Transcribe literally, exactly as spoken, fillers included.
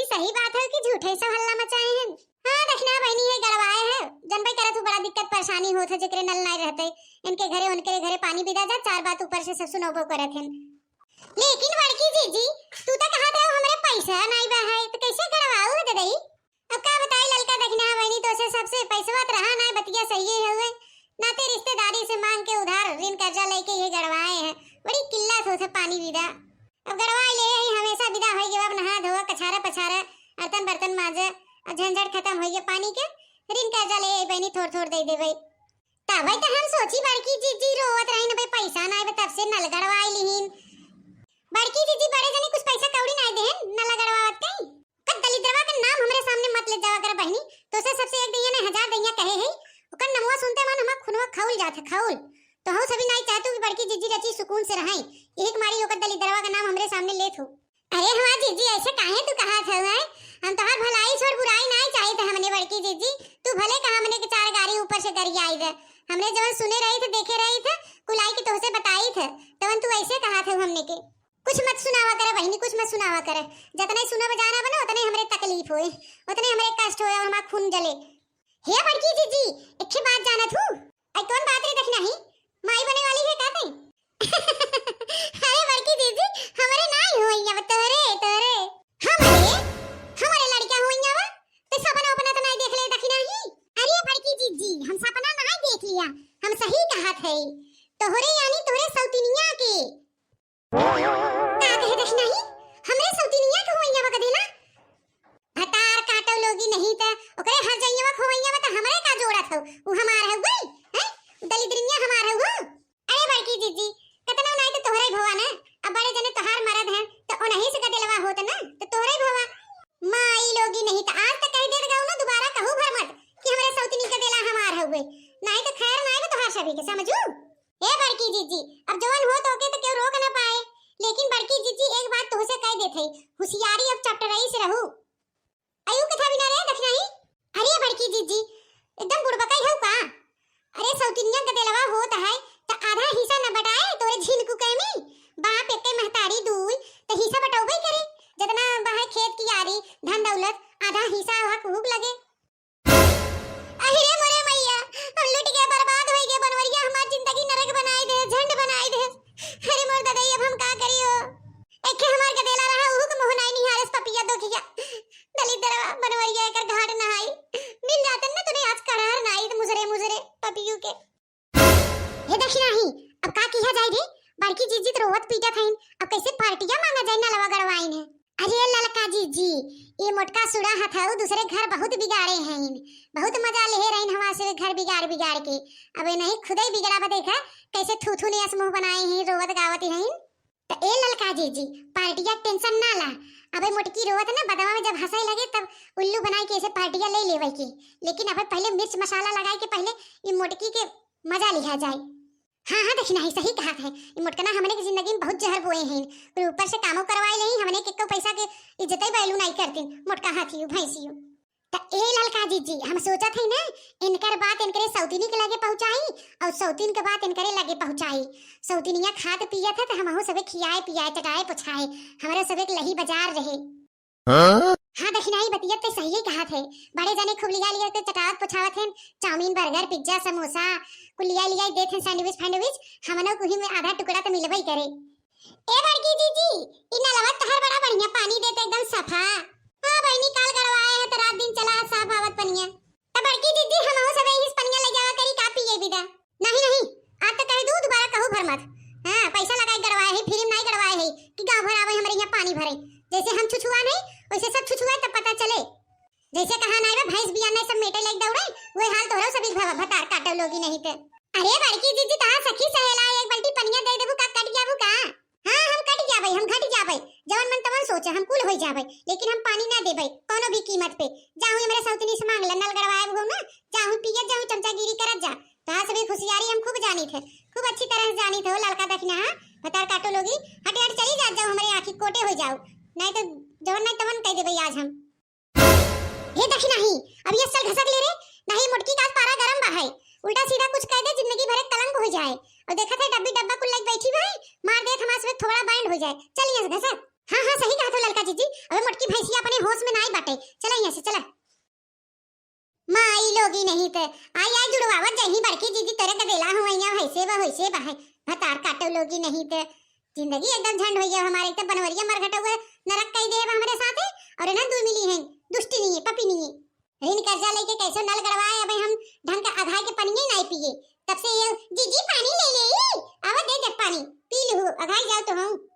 सही बात है कि झूठे सब हल्ला मचाए हैं। हाँ, दखिना बहिनी, ये गड़वाए हैं, जनबे करत हू, बड़ा दिक्कत परेशानी होत है, जेकरे नल नाय रहते, इनके घरे उनके घरे पानी बिदा जा, चार बात ऊपर से सब सुनौबो करत हैं। लेकिन बड़की जीजी, तू तो कहत रहो हमरे पैसा नाय बा है, तो कैसे गड़वाऊ है ददई? अब का बताई ललका दखिना बहिनी, तोसे सबसे पैसवा त रहा नाय, बतिया सही है हुए, नाते रिश्तेदारी से मांग के उधार ऋण कर्जा लेके ये गड़वाए हैं, बड़ी किल्लत होत है पानी बिदा। अब गड़वाई ले ही हमेशा बिदा होई गवा, अब नहा धोवा, कछारा पछारा, अर्तन बर्तन माजे, अब झंझट खतम होई गवा पानी के, ऋण कर्जा ले आई बहिनी, थोड़ थोड़ दे देबे। तबे तो हम सोची बड़की जीजी रोवत रही न बे, पैसा ना आवे, तब से नल गड़वाई लिहिन। बड़की जीजी बड़े जने कुछ पैसा कौड़ी ना देहन, नल गड़वावत कहीं। कद दलिद्रवा के नाम हमरे सामने मत ले जावा कर बहिनी, तोसे सबसे एक दहिया नहीं हजार दहिया कहे है, ओकर नमवा सुनते मन हमार खुनवा खौल जात है, खौल। तो हम सभी नाई चाहतू कि बड़की जीजी रची सुकून से रहे, यही के मारी ओकर दलिद्रवा का नाम हमरे सामने लेत हो। अरे हमार जीजी, ऐसे काहे तू कहत हऊ, हैं? हम तोहार भलाई छोड़ बुराई नाई चाहित है हमने बड़की जीजी। तू भले कहा हमने के चार गारी ऊपर से गरियाई दे, हमने जवन सुने रही थे, देखे रही थे, कुलाई के तोहसे बताई थे, तवन तू ऐसे कहत हऊ हमने के। कुछ मत सुनावा करे बहिनी, कुछ मत सुनावा करे। जतने सुनब जाना बा ना, उतने हमरे तकलीफ होए, उतने हमरे कष्ट होए और हमार खून जले। हे बड़की जीजी, एक ठे बात जानत हूँ। आई कौन बात रे दखिना ही? माई बने वाली है का तई? अरे बड़की जीजी, हमरे नाई होइया, तोहरे, तोहरे। हमरे? हमरे लड़का होइया वा? ते सपना उपना तो नाई देख ले दखिना ही? अरे बड़की जीजी, हम सपना नाई देख लिया, हम सही कहत है। तोहरे यानी तोहरे सौतिनिया के। का कहे दखिना ही? हमरे सौतिनिया के होइया बा गदेला? भतार काटो लोगी नहीं त ओकरे हर जइया बा, खोइया बा त हमरे का जोड़त हऊ? उ हमार हऊ गई, हैं? उ दलिद्रिया हमार हऊ हो? अरे बड़की जीजी, कतनो नाई त तोहरे भवा ना, अब बड़े जने तोहार मरद हैं, त ओनही से गदेलवा होत ना, त तोहरे भवा। माई लोगी नहीं त आज त कह देत गऊ ना, दोबारा कहू भर मत कि हमरे सौतिनी गदेला हमार हउए, नाई त खैर नाई बा तोहार सभी के, समझू? ए बड़की जीजी, अब जवन होत होके त केहू रोक ना पाए, लेकिन बड़की जीजी एक बात तोहसे कह देत हई, हुसियारी अब चपटरई से रहू। अयू कथा बिना रे दखिना ही। अरे बड़की जीजी, एकदम बुड़बकई हऊ का? अरे सौतिनिया गदेलवा होत है त आधा हिस्सा न बटाए तोरे झिनकू के में? बाप एके महतारी दूई त हिस्सा बटौबे करे, जतना बा है खेत कियारी, धन दौलत, आधा हिस्सा हक हुक लगे। अहि रे मोरे मैया, हम लुटि गए, बर्बाद होइ गए, बनवरिया हमार जिंदगी नरक बनाइ दे, झंड बनाइ दे। अरे मोर ददई, अब हम का करी हो? एके हमार गदेला रहा, उहू के मुँह नाई निहारेस पपिया दोखिया। दलिद्रवा बनवरिया एकर घाट नहाई। मिल जातन न तूने आज कड़हर नाई त मुजरे मुजरे पपियू के। हे दखिना ही, अब का किहा जाई रे? बड़की जीजी त रोवत पीटत हईन, अब कैसे पार्टिया मांगा जाई, नलवा गड़वाइन है। अरे ललका जीजी, ये मोटका सुड़ा हथऊ दूसरे घर बहुत बिगाड़े हईन, बहुत मजा लेहे रहीन हमार से घर बिगाड़ बिगाड़ के। अब ये नहीं खुदई बिगड़ा बा, देखा कैसे थूथू ने अस मुँह बनाए हैं, रोवत गावत हईन। त ए ललका जीजी, पार्टिया के tension ना ला। अबे मोटकी रोवत ना, बदवा में जब हंसे लगे तब उल्लू बनाई के ऐसे पार्टिया ले लेवे के। लेकिन अबे पहले मिर्च मसाला लगाई के पहले ई मोटकी के मजा लिहा जाए। हाँ, हाँ, दखिना ही, सही कहत है। ई मोटकना हमने के जिंदगी में बहुत जहर बोए हैं। फिर ऊपर से कामो करवाए लेही, हमने के एको पैसा के इज्जतई value नाई करतीन। मोटका हाथियो, भैंसियो। त ए ललका जीजी, हम सोचत हई ना, इनकर बात इनकरे सौतिनी के लगे पहुँचाई और सौतिन के बात इनकरे लगे पहुँचाई। सौतिनिया खात पियत है त हमहू सबे खियाए पियाए, चटाए पोछाए, हमरे सबे के लही बाजार रहे। हाँ? हाँ, दखिना ही, बतिया ते सही कहत है। बड़े जने खूब लिया लिया के चटावत पोछावत हैं, चाउमीन, बर्गर, पिज्जा, समोसा, कुल लिया लिया देत हैं, सैंडविच फैंडविच, हमनो कुही में आधा टुकड़ा त मिलबई करे। ए बड़की जीजी, ई नलवा तोहर बड़ा बढ़िया पानी देत, एकदम सफा। हाँ बहिनी, काल गड़वाए है त रात दिन चला है साफ आवत पनिया। त बड़की जीजी, हमहू सबे इहिस पनिया ले जावा करी का पिए बिदा? नहीं, नहीं, आज त कह दू, दोबारा कहू भर मत। हाँ, पैसा लगाई गड़वाए है, free में नाई गड़वाए है कि गाँव भर आवे हमरे यहाँ पानी भरे। जैसे हम छुछुआ नहीं, वैसे सब छुछुआ तब पता चले। जैसे कहा नाई बा, भैंस बिया नहीं सब मेटे लायक दौड़े, वही हाल तोहरो सभी भवा, भतार काटो लोगी नहीं ते। अरे बड़की जीजी, तहार सखी सहेला एक बाल्टी पनिया दे देबू का, कट जाबू का? हाँ, हम कट जाबे, हम घट जाबे, जवन मन तवन सोचे, हम कुल होई जाबे, लेकिन हम पानी ना देबे कोनो भी कीमत पे। जाहू हमरे सौतनी से मांग ले, नल गड़वाए हो ना, जाहू पियत जाहू, चमचागिरी करत जा। तहार सभी होशियारी हम खूब जानी थे, खूब अच्छी तरह से जानी थे हो ललका दखिना, हाँ? भतार काटो लोगी, हट हट चली जात जाओ, हमरे आँखी कोटे हो जाओ, नहीं तो जवन नहीं तवन कह देबे आज हम। हे दखिना ही, अब ये सल घसक ले रे, नहीं मोटकी का आज पारा गरम बा है, उल्टा सीधा कुछ कह दे, जिंदगी भर एक कलंक हो जाए। और देखत है डब्बी डब्बा कुल लाइक बैठी भाई, मार दे हमारे से थोड़ा बैंड हो जाए। चल यहाँ से घसक। हाँ हाँ, सही कहत हो ललका जीजी, अबे मोटकी भैंसिया अपने होश में नाई बाटे। चला यहाँ से, चला। माई लोगी नहीं त, आई आई जुड़वावत जही बड़की जीजी, तोरे गदेला हुवैया, हइसे बा, हइसे बा है। भतार काटो लोगी नहीं त, जिंदगी एकदम झंड होइया हमारे, एक त बनवरिया मरघटउआ नरक कई देब हमरे साथे, और ना दुइ मिली हैं, दुष्टिनी है, पपिनी है। ऋण कर्जा लेके कैसो नल गड़वाए, अबे हम ढंग का अघाई के पनिये नाई पिए। तब से ये, "जीजी पानी ले ले, आवा दे दे पानी, पी लू, अघाई जाओ तो हम।"